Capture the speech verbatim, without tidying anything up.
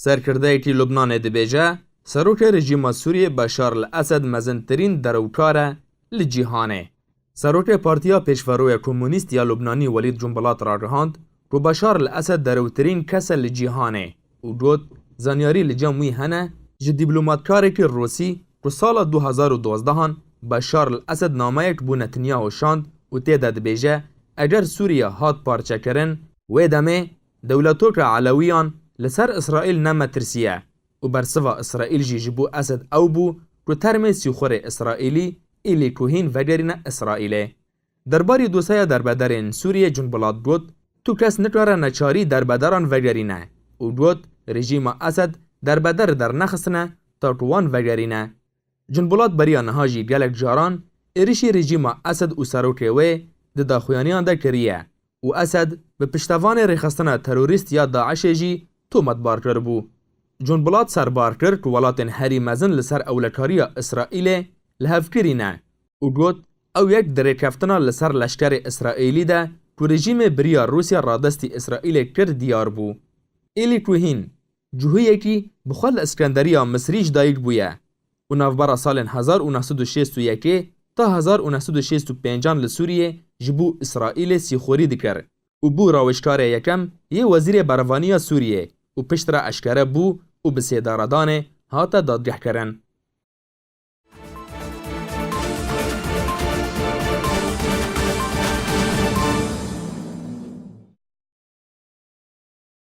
Serkirdeyekî Lubnanê dibêje, serokê rejîma Sûriyê Beşar el Esed mezintirîn derewkar e li cîhanê. Serokê Partiya Pêşveroya Komunîst ya Lubnanî Welîd Cumbilat ragihand ku Beşar el Esed derewtirîn kes e li cîhanê û got, zanyarî li cem wî hene, ji dîplomatkarekî Rûsî ku sala du hezar û dozdehan Beşar el Esed nameyek bo Netanyahu şand û tê de dibêje, eger Sûriye hat parçekirin, wê demê dewletoka Elewiyan li ser Îsraîl ne metirsî ye û bersiva Îsraîl jî ji bo Esed ew bû ku termê sîxurê Îsraîlî Îlî Kuhîn vegerîne Îsraîlê. Derbarî doseya derbederên Sûriyê Cunbilat got, tu kes nikare neçarî derbederan vegerîne û got, rejîma Esed derbeder dernexistine ta ku wan vegerîne. Cunbilat beriya niha jî gelek caran êrişî rejîma Esed û serokê wê di daxuyaniyan de kiriye û Esed bi piştevanê rêxistina terorîst ya DAIŞê jî tometbar kiribû. Cunbilat serbar kir ku welatên herî mezin li ser ewlekariya Îsraîlê li hev kirî ne û got, ew yek di rêkeftina li ser leşkerê Îsraîlî de ku rejîmê biriya Rûsya radestî Îsraîlê kir diyar bû. Êlî Kuhîn, cihûyekî bi xwe li Îskenderiya Misrî ji dayik bûye û navbera salên hezar û neh sed û şêst û yekê ta hezar û neh sed û şêst û pêncan li Sûriyê ji bo Îsraîlê sîxurî dikir û bû rawêjkarê yekem yê Wezîrê Berevaniya Sûriyê û piştre eşkere bû û bi sêdaredanê hate dadgehkirin.